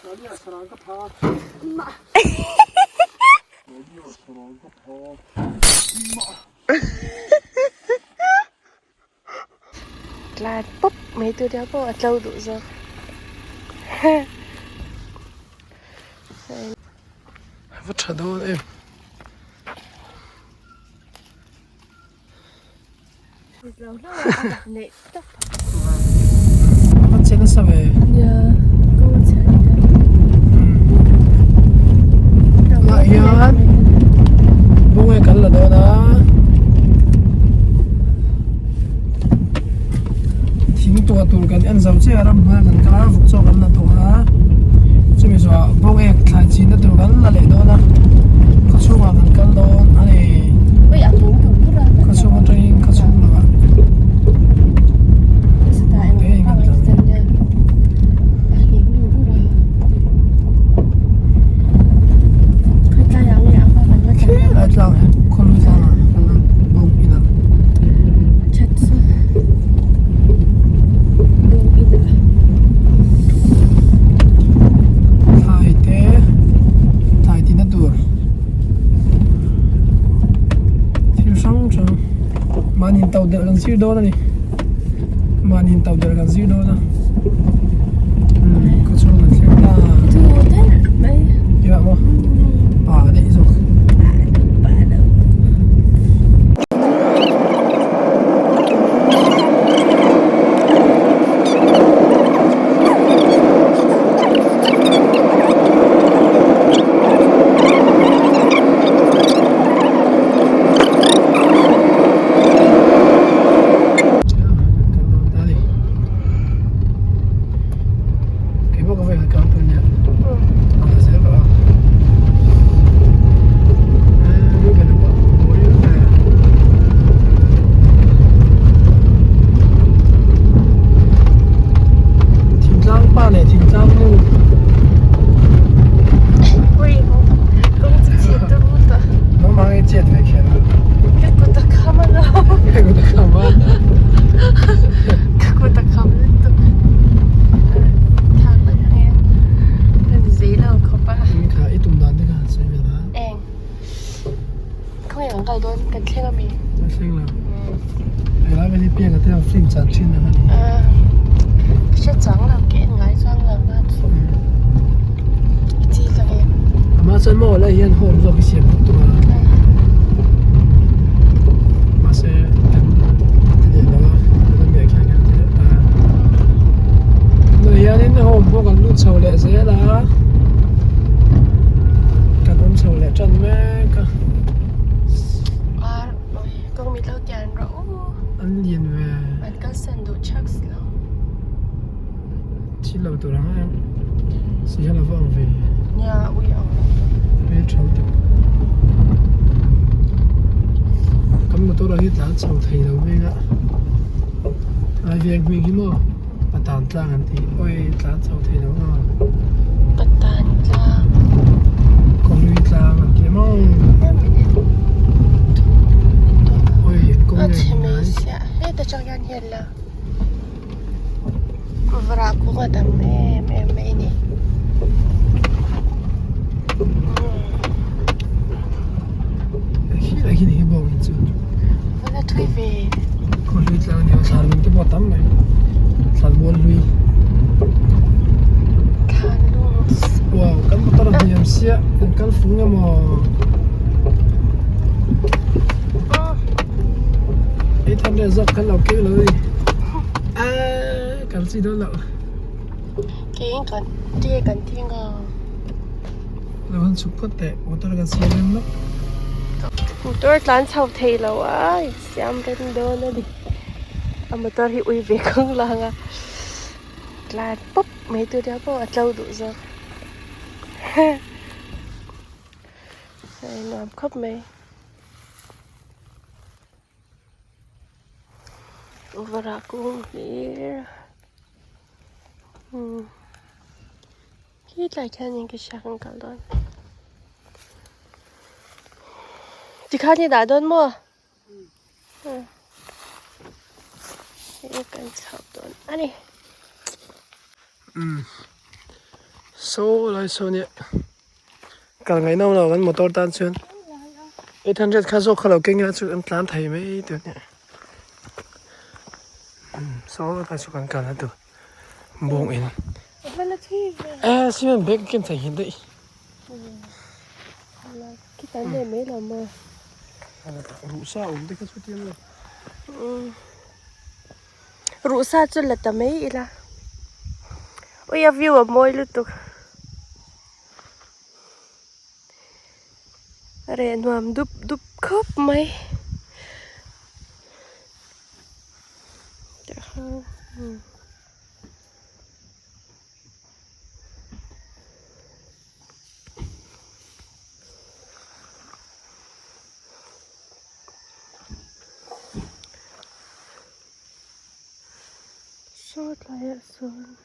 Tlan pawp mai tur hian pawh a tlo duh zawk. Va tha dawn em. A che nasa ve. Tunah hian bunge kan la dawn a thing tuah tur kan en zo chiah a ram hnuai ah kan kal a vuk chaw kan la tawh a chumi zawhah bunge thlai chinna tur kan la leh dawn a khaw chhungah kan kal dawn a ni khaw chhung atangin khaw chhung lamah Khilai tlang hi khawlui tlang ah kan la bawng in a. Thlai te thlai tina tur thil hrang hrang mahni in to delh kan zir dawn a ni mahni in to delh kan zir dawn a umm khawchhung kan thleng ta tia maw pa daih zawk. Thingtlang pa leh thingtlang nu Nangmah nge chet ve kher a? Ka kut a kham a lo. Ka kut a kham a. Ka kut a kham lutuk. Thak tak nge. Ka zei lo khawp a. Kha i tum dan te kha han sawi vel a. Eng. Khawnge kan kal dawn kan thleng ami? Kan thleng lo. Helai vel hi pianga te ang film chan thin ang a ni. Ka hre chang lo ka en ngai chuang lo na chu. I chi ka nge. Amah chuan maw lai hian home zawk hi siam tuk tuk a. Mahse kan ti leh lo a kan awm leh khian kan ti leh ta a. Tunah hianin home pawh kan lut chho leh zel a. Kan awm chho leh tan mek a. Ar oi kawng mi lo tian rawh u. An lian ve. An kalsan duh chhak si lo. Thil lo tur ang em. Si hian a va ang ve. Nia ui ang lo. Hmel tha lutuk. Kan motor ah hi tlan chho thei lo veng a. Ai veng hming hi maw Patan tlang an ti. Oi tlan chho thei lo a. Patan tlang. Kawlui tlang an ti maw. Oi kawng A chhe mai sia. Heta tang hian hian la. Vawrah kawng a tam em em mai a ni. Khilai khi ni hi bawng in chu. Vawrah thui ve. Khaw hlui tlang a ni a thlan lung te pawh a tam mai. Thlan mual hlui. Thlan lung. Wow kan motor a hniam sia kan kal fung emaw. Ei tham leh zawk kan lo keu lo a ni. Aa kal chi dawn loh. Keiin kan te kan thing a. Lo han chhuk phawt teh motor kan siam rem lawk. Motor tlan chho thei lo a siam rem dawn a ni. A motor hi ui ve khang lang a. Tlan pawp mai tur hian pawh a tlo duh zawk. Hei nuam khawp mai. Vawrah kung hlir umm hetlai khianin ka hria kan kal dawn tikhan i dah dawn maw umm hei kan chhoh dawn a ni. Umm. Saw lai saw nia kal ngaih nawm lo kan motor tan chuan 800 kha zawk kha lo keng ila chu an tlan thei mai tur nia saw lai chu kan kal a tur bawng in e sian bag ken thei hi daih ruhsa awm te kha chu tiang lo Ruhsa chu la ta mai ila. Ui a view a mawi lutuk. A reh nuam dup dup khawp mai. Tah khan umm. Saw tlaiah sawn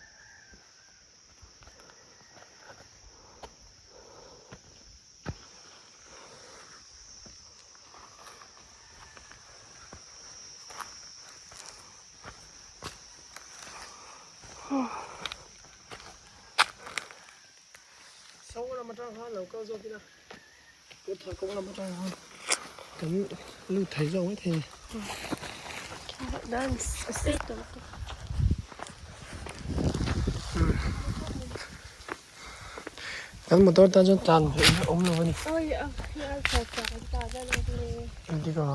Saw lam atang khan lo kal zawk ila. Kawt thar kawng lam atang khan kan lut thei zawk mai thei a ni. Kan motor tan chuan tlan theih na awm lo a ni. Engtik a?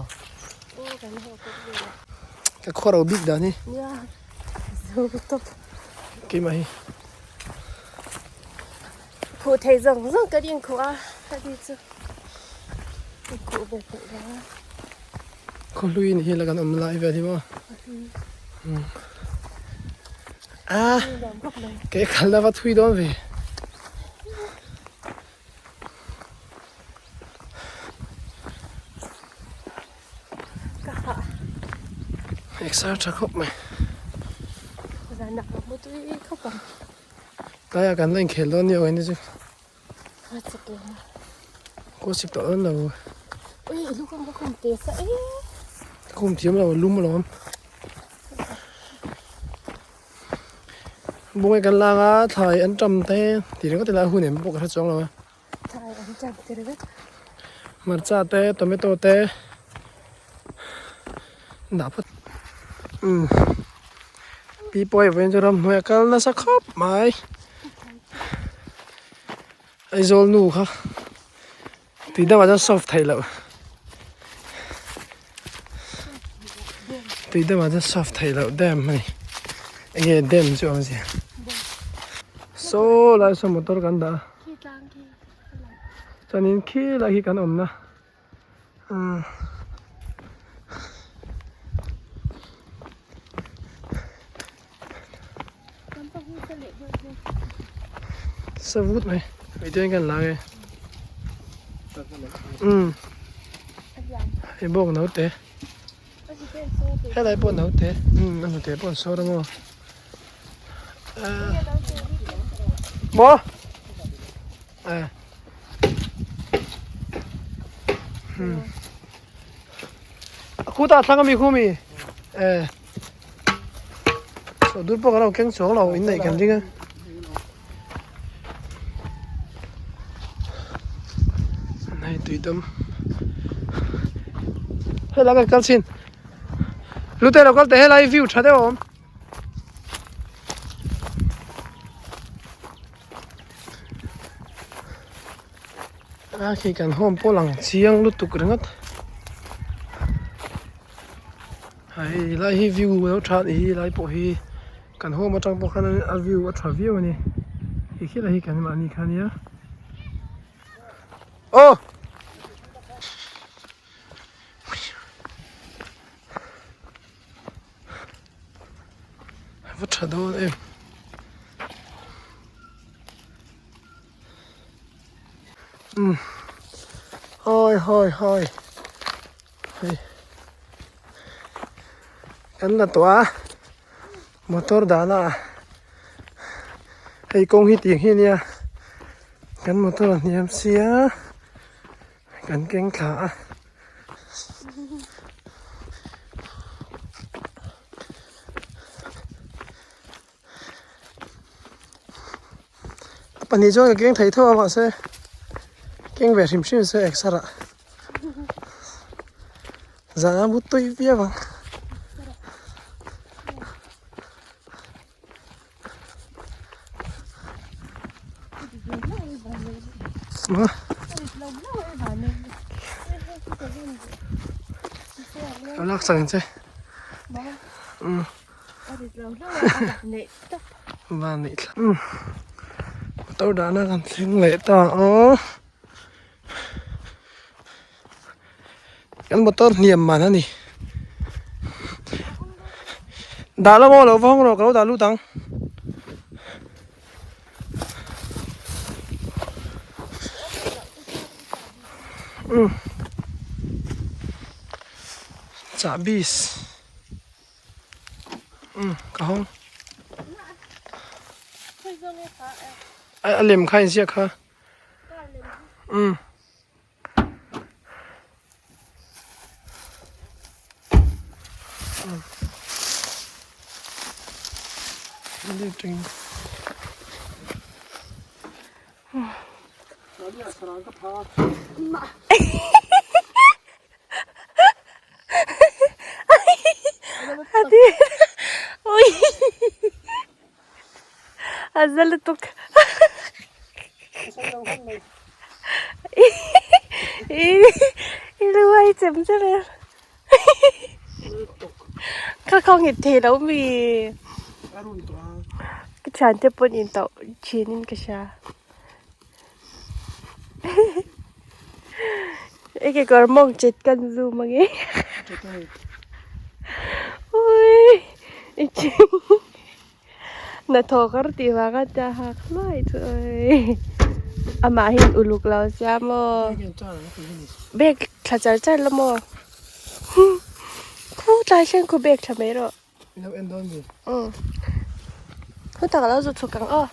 Ka khaw ro bik dan hi. Keimah hi. Khuh thei zawng zawng kan inkhuh a, a ni chu inkhuh ve theih lo a. Khawhlui ni hi la kan awm lai vel hi maw. A ke khalna va thui dawn ve. Ka hah. Exer tha khawp mai. Zanah ka mu tui khawp ang. Tlaiah kan la inkhel dawn nia awin chu. Kaw chik tawh dawn lo. Ui i lukhum ka khum te sa e. Ka khum thiam lo lum alawm. Bungai kan lang a thlai an tam te tih ringawt ila hun em pawh ka hre chuang lo a. Thlai an tam te ringawt. Hmarcha te tomato te dah phawt. Umm pi pawh hei vawiin chu ramhnuai a kal nasa khawp mai. Aizawl nu kha tui dangah chuan solve theih loh tui dangah chuan solve theih loh dam a ni enge dam chu awmzia saw lai saw motor kan dah a chuanin khilai hi kan awmna. Savut mai miten kan la nge um hei bawk naute helai pawh naute um a hnute pawh an sawr a maw maw. Khutah thlang ami khu mi eh chaw dur pawh kan lo keng chuang lo inneih kan ring a. Hei tuidam helai kan kal chhin lute lo kal teh helai view tha deuh a awm. A khi kan home pawh lang chiang lutuk ringawt hei lai hi view lo tha a nih hi lai pawh hi kan home atang pawh khan a view a tha viau a ni ti khi lai hi kan mahni kha ania aw. Va tha dawn em. Um. Hawi hawi hawi. Hei. Kan la tawh a. Motor dahna ah hei kawng hi tiang hi ania. Kan motor a hniam sia. Kan keng thla a. A pahnih chuan ka keng thei tho a mahse keng ve hrim hrim se exer ah zan a but tui viau ang. Lo lak sak ang che. Van neih thla. Motor dahna kan thleng leh ta a. Kan motor hniam man a ni. Dah la maw lo va hawng rawh ka lo dah lut ang. Chahbi ka hawng. A lem kha inziak kha. A za lutuk. I lu ai chem chem em. Kha khaw nghet thei lo mi. Ka thian te pawn in tauh thin in ka hria. I kekawr mawng chet kan zoom ange. Ui i Hnathawh kar tih vang a tia hak hluai chu oi. Amah hian uluk lo sia maw. Bag thla char char la maw. Khu tlai thleng khu bag thla mai rawh. Umm. Hu tak a lo zu chhuk ang aw.